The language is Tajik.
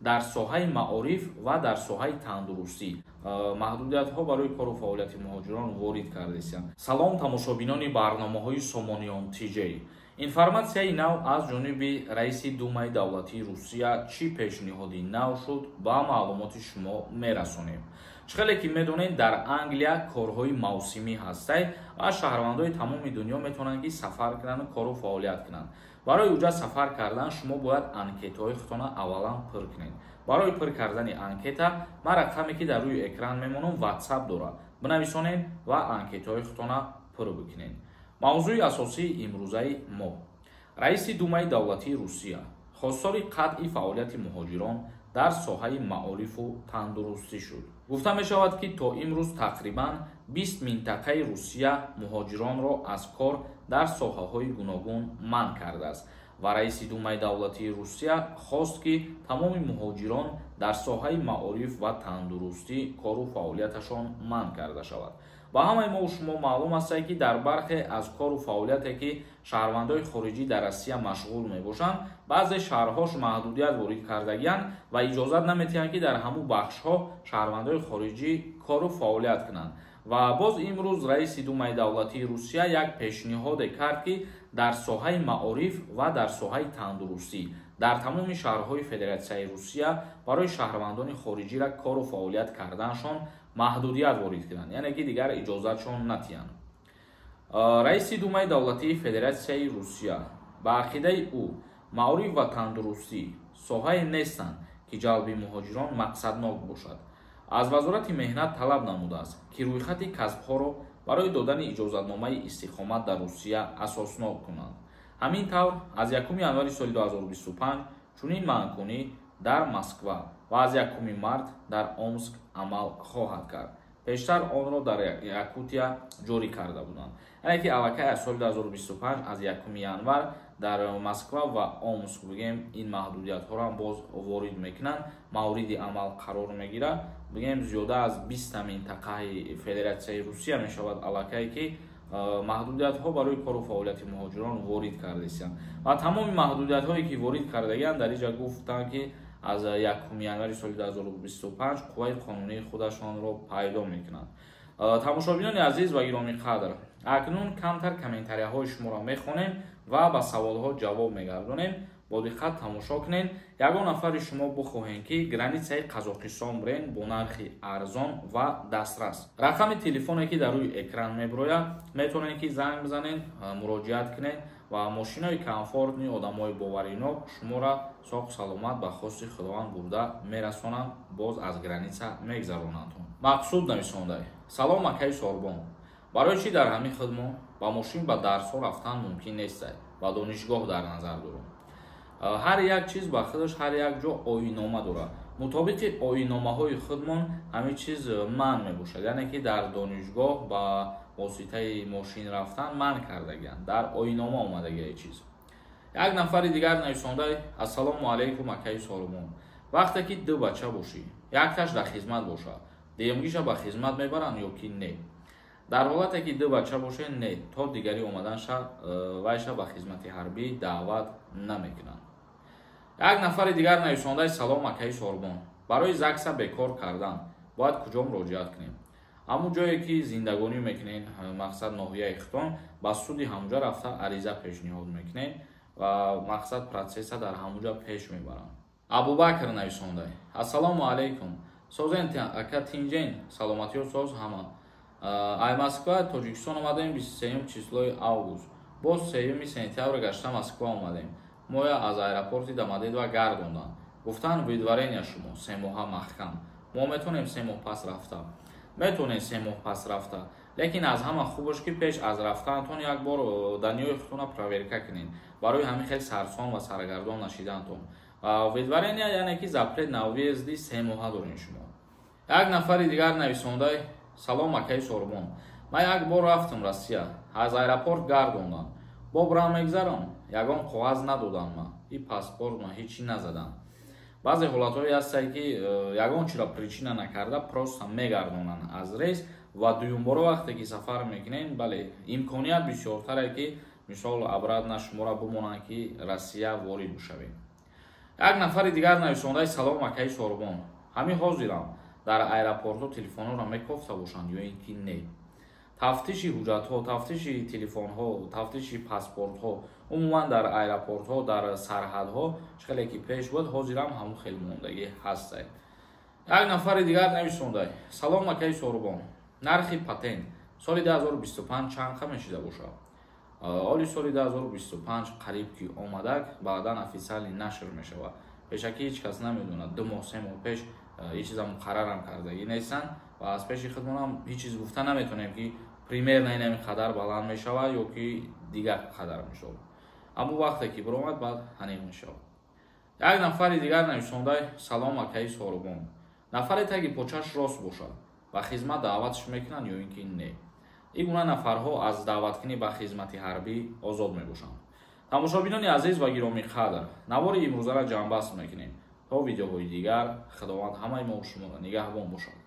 Дар соҳаи маориф ва дар соҳаи тандурустӣ маҳдудиятҳо барои кору фаъолияти муҳоҷирон ворид кардесиянд. Салом, тамошобинони барномаҳои Сомониён ТЖ. Информатсияи нав аз ҷониби раиси Думаи давлатии Русия чӣ пешниҳоди нав шуд, ба маълумоти шумо мерасонем. Чӣ хеле ки медонед, дар Англия корҳои мавсимӣ ҳастай ва шаҳрвандои тамоми дунё метавонанд, ки сафар кунанду кору фаъолият кунанд. Барои уҷа сафар кардан шумо бояд анкетаҳои худтона аввалан пур кунед. Барои пур кардани анкета ман рақаме, ки дар рӯи экран мемонам, WhatsApp дорад, бинависонед ва анкетаҳои худтона пур бикунед. Мавзӯи асосии имрӯзаи мо: раиси Думаи давлатии Русия хостори қатъи фаъолияти муҳоҷирон дар соҳаи маорифу тандурустӣ шуд. Гуфта мешавад, ки то имрӯз тақрибан 20 минтақаи Русия муҳоҷиронро аз кор дар соҳаҳои гуногун манъ кардааст ва раиси Думаи давлатии Русия хост, ки тамоми муҳоҷирон дар соҳаи маориф ва тандурустӣ кору фаъолияташон манъ карда шавад. Ба ҳамаи мо шумо маълум аст, ки дар бархе аз кору фаъолияте, ки шаҳрвандои хориҷӣ дар Россия машғул мебошанд, баъзе шаҳрҳош маҳдудият ворид кардагианд ва иҷозат наметиҳанд, ки дар ҳамун бахшҳо шаҳрвандои хориҷӣ кору фаъолият кунанд. Ва боз имрӯз раиси Думаи давлатии Русия як пешниҳоде кард, ки дар соҳаи маориф ва дар соҳаи тандурустӣ дар тамоми шаҳрҳои Федератсияи Русия барои шаҳрвандони хориҷира кору фаъолият карданашон маҳдудият ворид кунанд, яъне ки дигар иҷозатшон натиҳанд. Раиси Думаи давлатии Федератсияи Русия, ба ақидаи ӯ, маориф ва тандурустӣ соҳае нестанд, ки ҷалби муҳоҷирон мақсаднок бошад. Аз Вазорати меҳнат талаб намудааст, ки рӯйхати касбҳоро барои додани иҷозатномаи истиқомат дар Русия асоснок кунанд. Ҳамин тавр, аз 1 январи соли 2025 чунин манъкунӣ дар Москва ва аз 1 март дар Омск амал хоҳад кард. Пештар онро дар Якутия ҷорӣ карда буданд. Яъне ки аллакай аз соли 2025, аз 1 январ дар Москва ва Омск, бигем, ин маҳдудиятҳоро боз ворид мекунанд, мавриди амал қарор мегирад. Бигем, зиёда аз 20 минтақаи Федератсияи Русия мешавад аллакай, ки маҳдудиятҳо барои кору фаъолияти муҳоҷирон ворид кардесиянд. Ва тамоми маҳдудиятҳое, ки ворид кардагианд, дар инҷа гуфтанд, ки аз 1 январи соли 2025 қувваи қонунии худашонро пайдо мекунанд. Тамошобинони азиз ва гиромиқадр, акнун камтар комментарияҳои шуморо мехонем ва ба саволҳо ҷавоб мегардонем. Бо диққат тамошо кунед. Ягон нафари шумо бихоҳем, ки границаи Қазоқистон бирен бо нархи арзон ва дастрас, рақами телефоне, ки дар рӯи экран мебирояд, метавонед, ки занг бизанед, муроҷиат кунед ва мошинои комфортный, одамои боваринок шуморо соғ саломат ба хости Худованд бурда мерасонанд, боз аз граница мегзаронанд. Мақсуд нависондай: «Салом, акаи Сорбон, барои чӣ дар ҳамин хидмо ба мошин ба дарсҳо рафтан мумкин нестай? Ба донишгоҳ дар назар дорам». Ҳар як чиз ба худаш, ҳар як ҷо оинома дорад. Мутобиқи оиномаҳои худмон ҳамин чиз манъ мебошад, яъне ки дар донишгоҳ ба воситаи мошин рафтан манъ кардагианд, дар оинома омадагиа чиз. Як нафари дигар нависондай: «Ассалому алайкум, акаи Сорбон, вақте ки ду бача бошӣ, якташ дар хизмат бошад, дуюмгиша ба хизмат мебаранд ё ки не?» Дар ҳолате ки ду бача боше, не, то дигари омаданша вайша ба хизмати ҳарбӣ даъват намекунанд. Як нафари дигар нависондаи: «Салом, акаи Сорбон, барои ЗАГСа бекор кардан бояд куҷо муроҷиат кунем?» Ҳамун ҷое, ки зиндагонӣ мекунед, мақсад, ноҳияи хитон, ба суди ҳамуҷа рафта ариза пешниҳод мекунед ва, мақсад, процесса дар ҳамуҷа пеш мебаранд. Абубакр нависондай: «Ассалому алайкум, созен, ака, тинҷен, саломатиё соз ҳама. Ай Москва Тоҷикистон омадем 23 числои август, боз 3 сентябр гашта Москва омадем. Моя аз аэропорти Домодедово гардонданд, гуфтанд, выдворения шумо 3 моҳа маҳкам. Мо метавонем 3 моҳ пас рафта?» Метавонед 3 моҳ пас рафта, лекин аз ҳама хубаш, ки пеш аз рафтаантон як бор данныеи худтона проверка кунед, барои ҳамин хел сарсон ва саргардон нашидантон. Выдворения, яъне ки запрет на въезди 3 моҳа дорем шумо. Як нафари дигар нависондай: «Салом, акаи Сорбон, ман як бор рафтам Россия, аз аэропорт гардондам, бобрам мегзарам, ягон коғаз надодам, ма и паспорт ма ҳечи назадам». Баъзе ҳолатҳое ҳастае, ки ягон чиро причина накарда просто мегардонанд аз рейс ва дуюмбора вақте ки сафар мекунем, бале, имконият бисёртаре, ки мисол, обратно шуморо бимонанд, ки Россия ворид бишавед. Як нафари дигар нависондаи: «Салом, акаи Сорбон, ҳамин ҳозирам дар аэропортҳо телефонҳоро мекофта бошанд ё ин ки не? Тафтиши ҳуҷҷатҳо, тафтиши телефонҳо, тафтиши паспортҳо умуман дар аэропортҳо, дар сарҳадҳо чӣ хеле ки пеш буд, ҳозирам ҳамун хел мондагӣ ҳастай». Як нафари дигар нависондай: «Салом, акаи Сорбон, нархи патент соли 2025 чанд қа мешида бошад?» Оли соли 2025 қариб ки омадак, баъдан официально нашр мешавад. Пешакӣ ҳеҷ кас намедонад. 2 моҳ, 3 моҳ пеш ҳеҷ чиза муқаррарам кардагӣ нестанд ва аз пеши худмонам ҳеҷ чиз гуфта наметонем, ки примерно инами қадар баланд мешавад ё ки дигар қадар мешавад. Аммо вақте ки биромад, баъд аниқ мешавад. Як нафари дигар нависондай: «Салом, акаи Сорубон, нафаре таги почаш рост бошад, ба хизмат даъватш мекунанд ё ин ки не?» Ин гуна нафарҳо аз даъваткунӣ ба хизмати ҳарбӣ озод мебошанд. Тамошобинони азиз ва гиромиқадр, навори имрӯзаро ҷамъбаст мекунем. То видеоҳои дигар Худованд ҳамаи мо шуморо нигаҳбон бошад.